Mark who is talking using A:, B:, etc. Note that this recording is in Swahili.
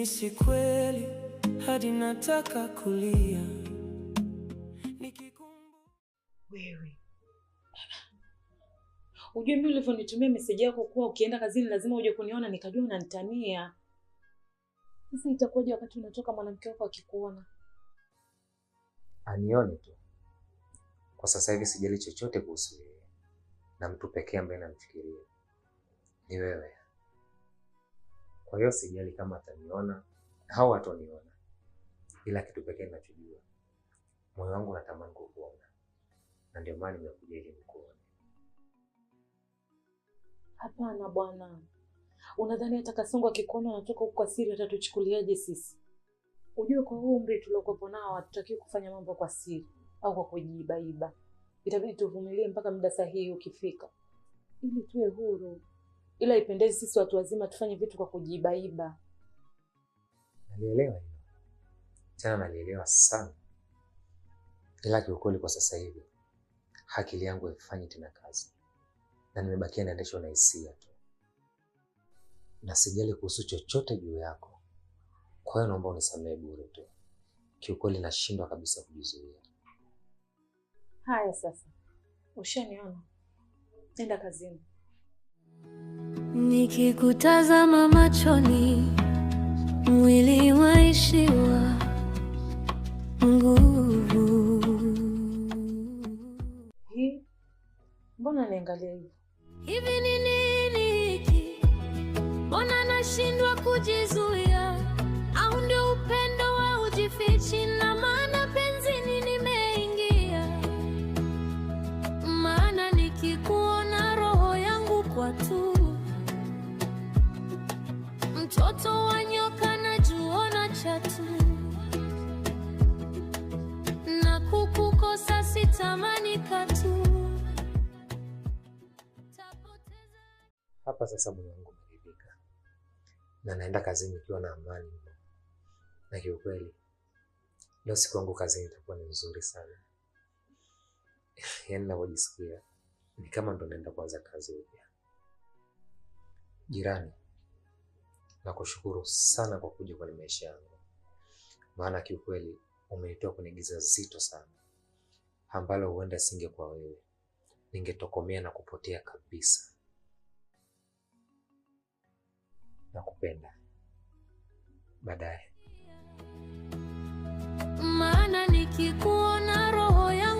A: Najimisi kweli hadi nataka kulia.
B: Wewe ujue mimi ulivyonitumia message yako kuwa ukienda kazini lazima uje kuniona, nikajua unanitania. Sasa itakuwaje wakati unatoka mwanamke wako akikuona?
C: Anione tu. Kwa sasa hivi sijali chochote kuhusu yeye. Na mtu pekee ambaye namfikiria ni wewe. Kwa hiyo sijali kama ataniona au hatoniona. Ila kitu pekee ninachojua, moyo wangu unatamani kukuona. Na ndio maana nimekuja ili nikuone.
B: Hapana bwana. Unadhani hata Kasongo akikuona anatoka huko kwa siri atatuchukuliaje sisi? Ujue kwa huu umri tuliokuwa nao hatutakiwi kufanya mambo kwa siri au kwa kujiibaiba. Itabidi tuvumilie mpaka muda sahihi ukifika ili tuwe huru. Ila ipendezi sisi watu wazima tufanye vitu kwa kujiibaiba.
C: Nalielewa hilo. Tena nalielewa sana. Ila kiukweli kwa sasa hivi akili yangu haifanyi tena kazi. Na nimebakia naendeshwa na hisia tu. Na sijali kuhusu chochote juu yako. Kwa hiyo naomba unisamehe bure tu. Kiukweli nashindwa kabisa kujizuia.
B: Haya sasa. Ushaniona. Nenda kazini.
D: Nikikutazama machoni, mwili waishiwa nguvu.
B: Hii mbona niangalia hivi?
D: Hivi ni nini hiki? Mbona nashindwa kujizuia? Au ndio upendo wa ujifichi? Na maana penzini nimeingia. Maana nikikuona roho yangu kwa tu, mtoto wa nyoka najuona chatu, na kukukosa sitamani katu.
C: Hapa sasa moyo wangu umeridhika. Na naenda kazini nikiwa na amani. Na kiukweli leo siku yangu kazini itakuwa ni nzuri sana. Yaani ninavyojisikia ni kama ndo naenda kuanza kazi upya. Jirani, nakushukuru sana kwa kuja kwenye maisha yangu. Maana kiukweli umenitoa kwenye giza zito sana ambalo huenda singekuwa wewe ningetokomea na kupotea kabisa. Nakupenda. Baadaye.
D: Maana nikikuona roho yangu